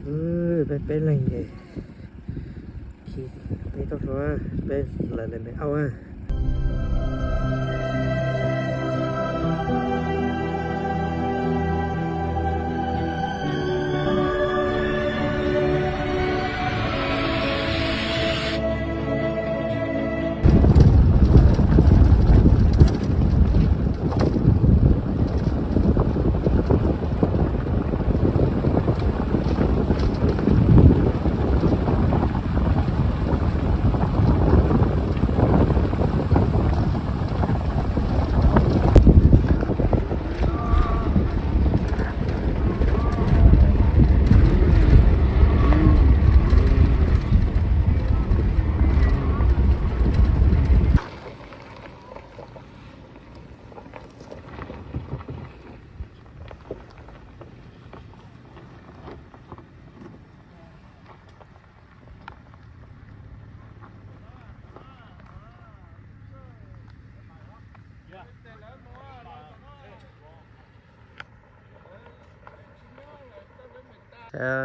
Peb peb leeg ces khi peb tau hluas, peb lawv lawv ntev auj.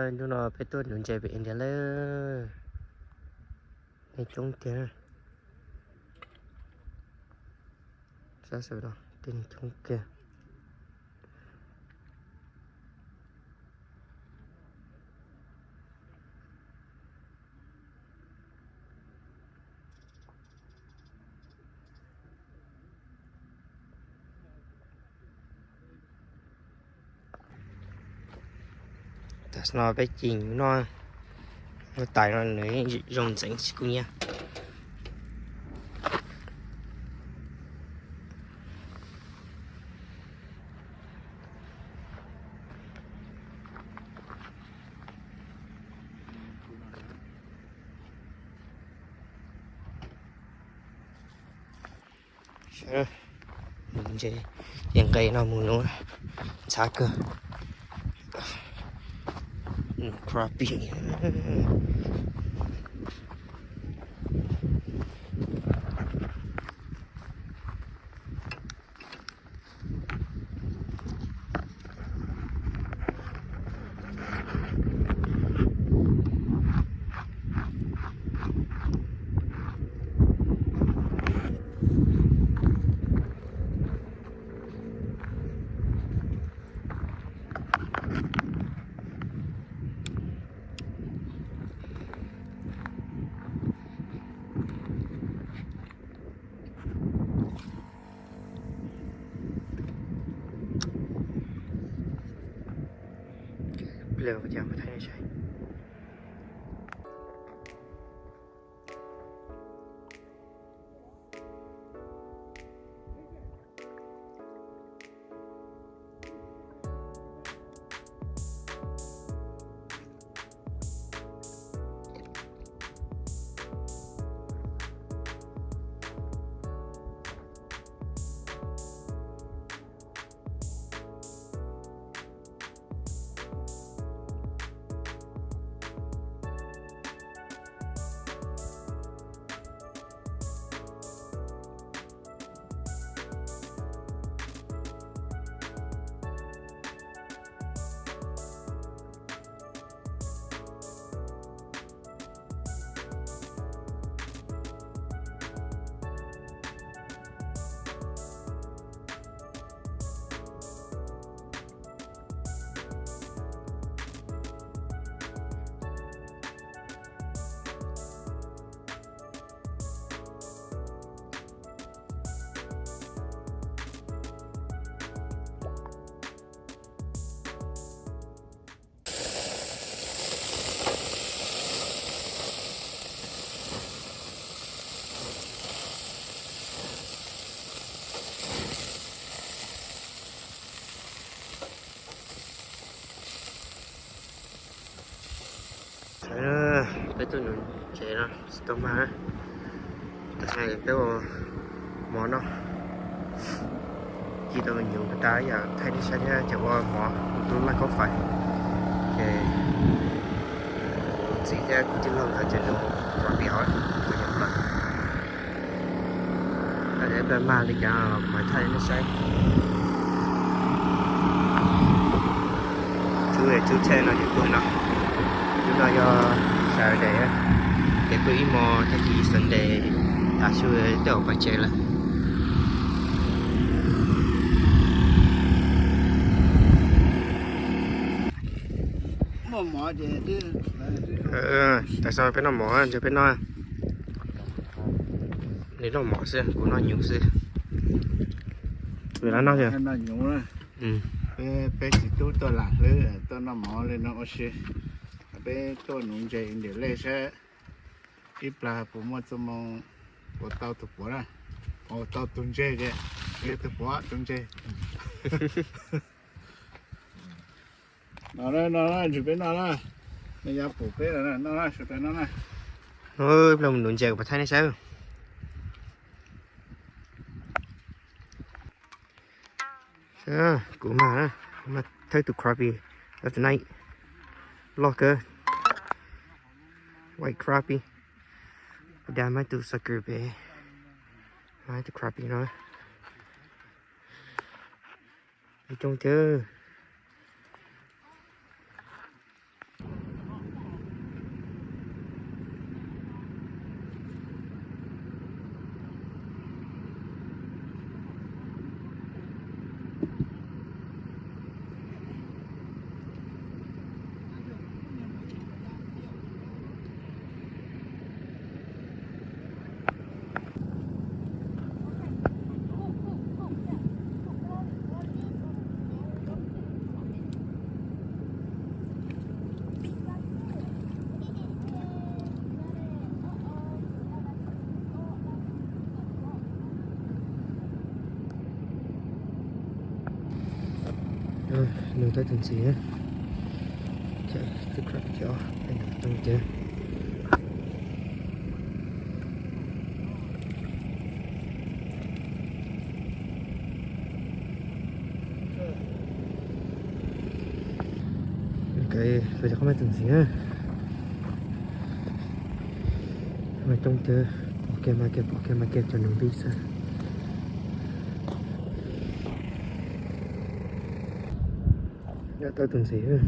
Hnub no peb tuaj nuv ntses pem India lawm. Neeg coob tiag. Sab sawv daws tej neeg coob kiag. Tam sim no peb ci nyuv noj, tais no nws zoo ntxeev tsis kub nyiab. Ntses ces nqe no mus nuv ntxhab kawg. Crappie. Pliag ua cas mas thaij nej saib. Peb tuaj nuv ntses no tsis tau mag na. Tam sim no peb ua mov noj. Ci tau me nyuam tas yam thaij nej saib thiab ces ua mov ua tub laj kaub fais. Ces kuv txiv thiab kuv tij laug nkawd ces nws mus ua pib hauv, kuv nyuam lawm. Thaij ib pliag mag li cas los kuv mam thaij nej saib. Tsub tsub tshej no ces tuag no. No yog Saturday, ces kuj ib hmo tag kis Sunday, tas su twb pais tsev lawm. Tam sim no peb noj mov, ntshe peb noj, nws noj mov xwb, kuv noj nyuv xwb. Noj nyuv. Peb txiv tub tuaj lam hlwb tuaj noj mov li no ua si. Peb tuaj nuv ntses ntiam lej saib ib plag puas muaj txoj moo ua tau tus puav na, ua tau tus ntseg tias, tus puav tus ntseg. No, no, ntsws peb noj na, nws yuav pum peb lawm, noj na, sawv daws noj na. Ib pliag mus nuv ntses pov thaib nej saib. Kuv mag, kuv mag thawb tus crappie of the night, loj kawg, white crappie. Kuv dam mag tus sucker pem, mag tus crappie no. Coob tiag. Nws tau tus ntxiv, nws tau tiag. Kuv cov qhov maj tus ntxiv na, mas coob tiag, pom kiag mas kiag, pom kiag mas kiag cov nus npib xwb. Yog tau tus ntxiv.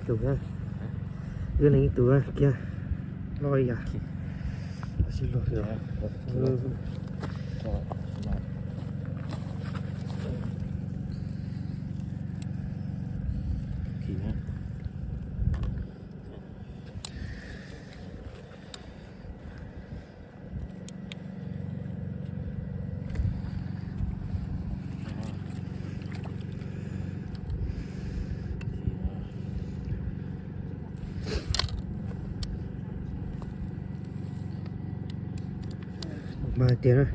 Wb leej ib tug kiag loj li yam. Mas tias na,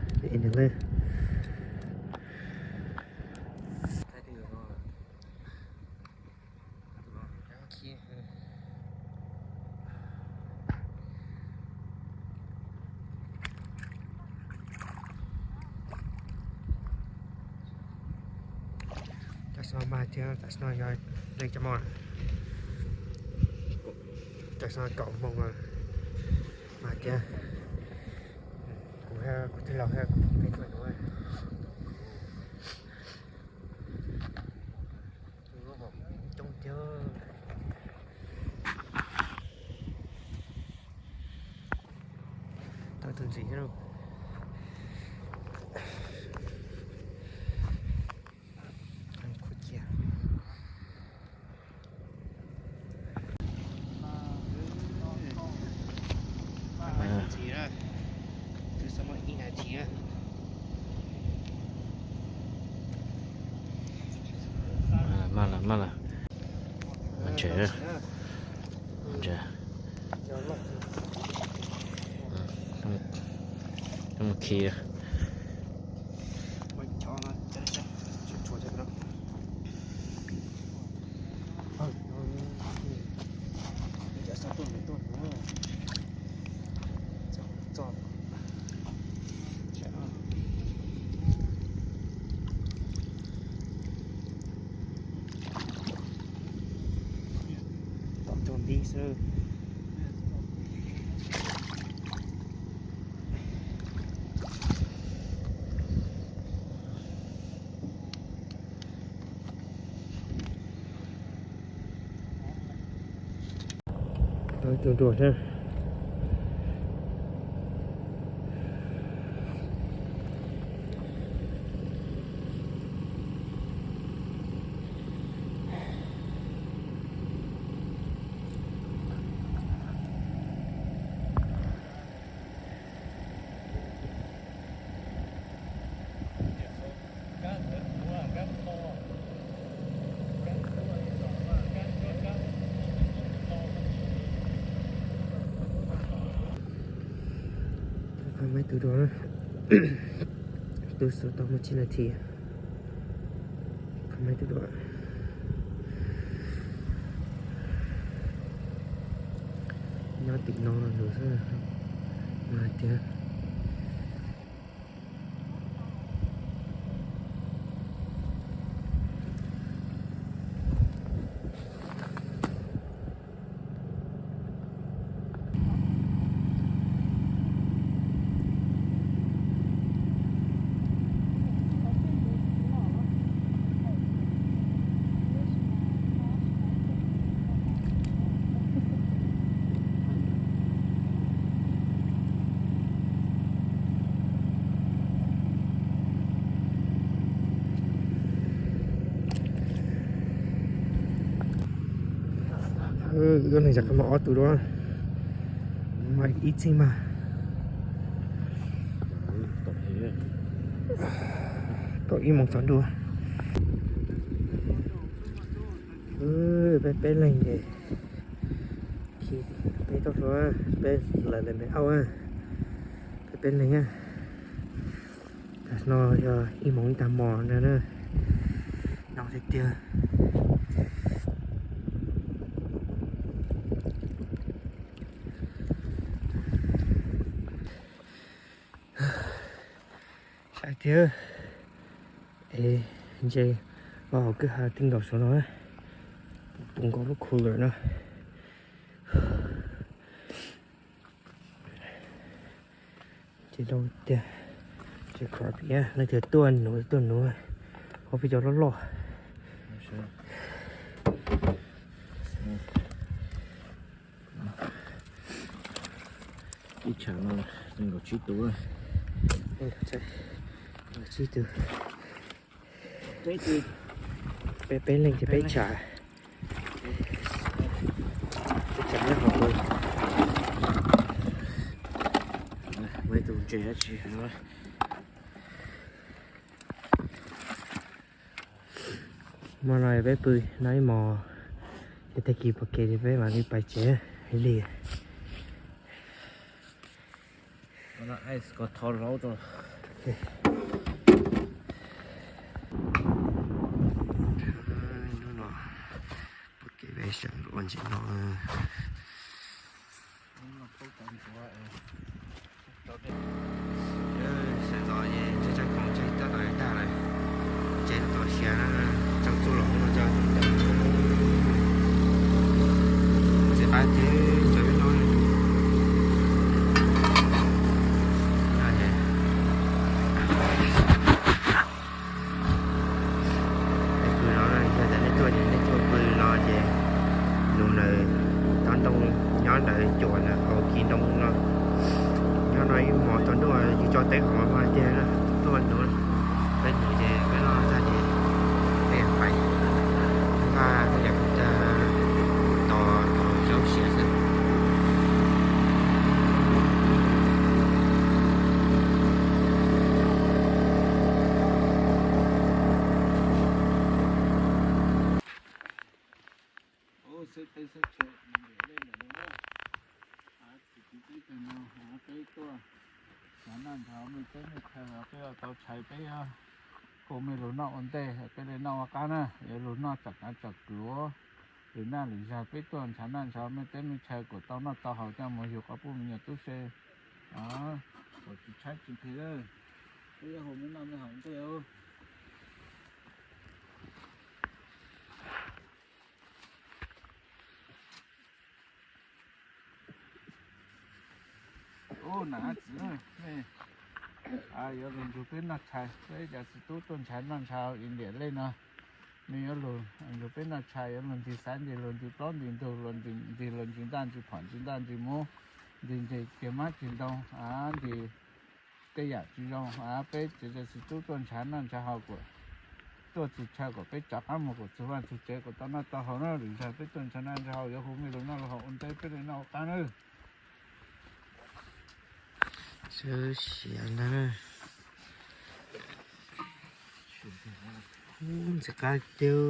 tam sim no mas tias tam sim no yog nees cov moos, tam sim no kaum moos mas tias kuv, kuv tij laug thiab kuv phooj ywg tuaj nuv. Coob tiag. Tau tus ntxiv thiab lauj. Khuv cia. Mas lawm. Ntses, ntses. Mus khi. Tom tuaj nti xwb. Tus dua thiab. Qhov maiv tus dua, tus xub tau muaj tsib nas this. Qhov maiv tus dua. Nyob tim no nws xwb mas tiag. Wb neeg zam qhov muag ob tug dua, mas ib txheej mas kaum ib moos tsaus ntuj. Peb peb leeg ces peb tuaj hluas, peb lawv lawv me auj, peb peb leeg. Tam sim no yog ib moos ib tag hmo no na, noo tiag tiag. Saib tiag, es ntses los hauv kwj ha twb nkaus saud no, puv nkaus lub cooler no. Ces dau tiag, ces crappie leej twg tuaj nuv tuaj nuv, ua peb cov loj loj. Ib tsam no nkaum tsib tus. Tsib tus. Peb peb leeg ces peb tsam. Peb tsam nyob hauv. Muaj ib tug ntses dab tsi no. Hmo no peb pw no ib hmos, ces tag kis pom kev ces peb mam li pais tsev li. Hnub no pom kev peb sawv ua ntsis no. Sawv ntxov ces tseem tseem khoom tseg tab tom tag lawm, ces tab tom siav na, tsaus txuj los no tso. Txiv qab ces tsaus no. Peb pw no, yog tias nej tuaj ces nej tuaj pw no ces nws ntawd tsob ntoo nyob ntawd cuam ntawd hauv kis ntoo no. Nyob no ib hmos tsaus ntuj, yus tso teb qhov no tiag na, tuaj nws, peb nws ces peb noj tag ces peb pais, nqa yam kuv tag tos tos zaub siav xwb. Xwb teb xwb chaw, ntiam lej ntawm no na. Tsis txiv teb chaws no, peb tuaj ntshav noj ntshav haus, mej teb mej chaw, peb yuav tau tshais, peb yuav hu mej lug noj ua ntej, peb le noj ua qab na. Yuav lug noj tsom kav tsom kwm, lwm naj lwm zag, peb tuaj ntshav noj ntshav haus, mej teb mej chaw kuas tau noj tau haus, coj moog yug quas puj me nyuam tub se. Kuas tsis tshaib tsis phem, peb yuav hu mej noj mej haus ua ntej. Ub, nam txiv, mej yuav lug nrug peb noj tshais, peb cov txiv tub tuaj ntshav noj ntshav haus ntiam lej no. Mej yuav lug nrug peb noj tshais, yuav lug ntig xaiv ntig lug, ntig plaub ntig ntug, ntig lug ntig ntaj ntig phom, ntig ntaj ntig mub, ntig ncej, ntig mab ntig ntoo, ntig tej yam tsis zoo. Peb cov txiv tub tuaj ntshav noj ntshav haus kuas tuaj txug chaw kuas peb rov qab moog kuas txug vaaj txug tsev kuas tau noj tau haus na. Lwm zag peb tuaj ntshav noj ntshav haus yuav hu mej lug noj lug haus ua ntej, peb le noj ua qab na. Sawv siav ntag. Ub, ntxim qab tiag.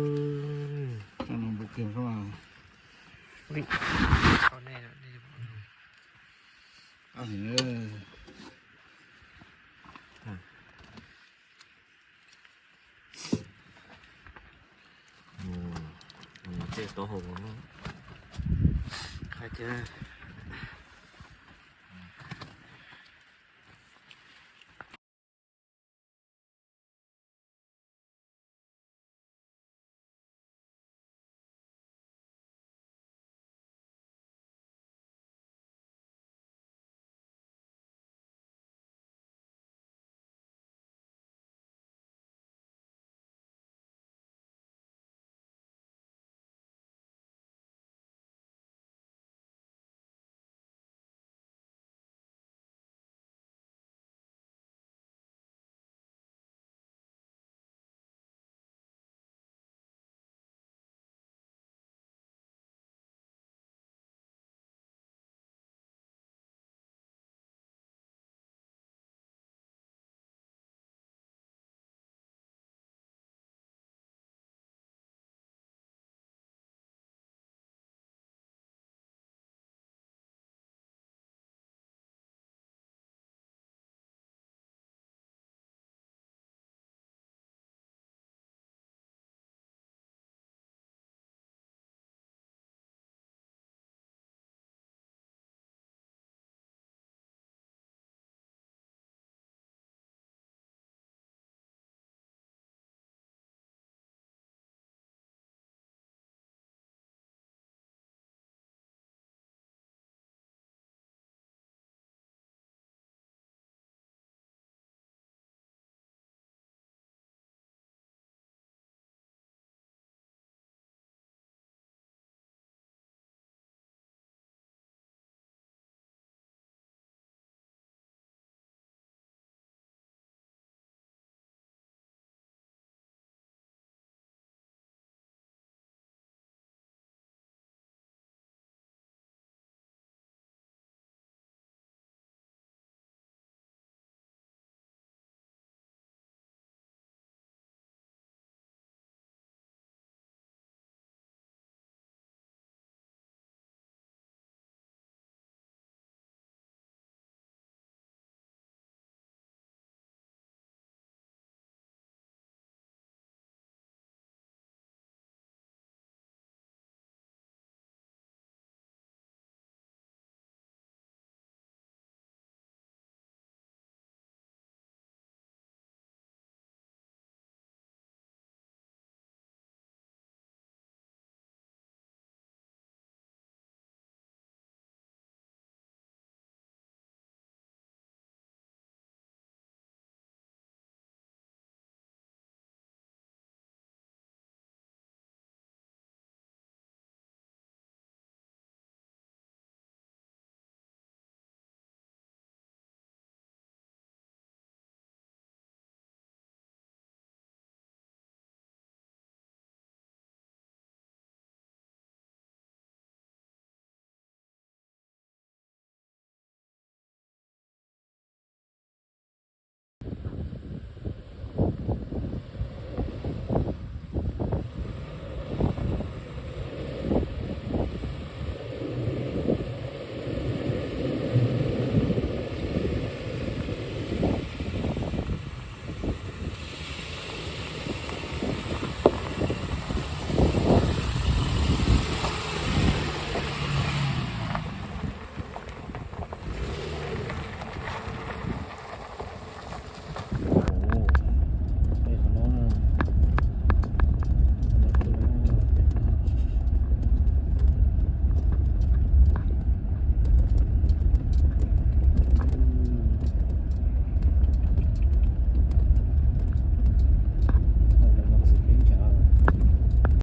Tej tau haus qab tiag.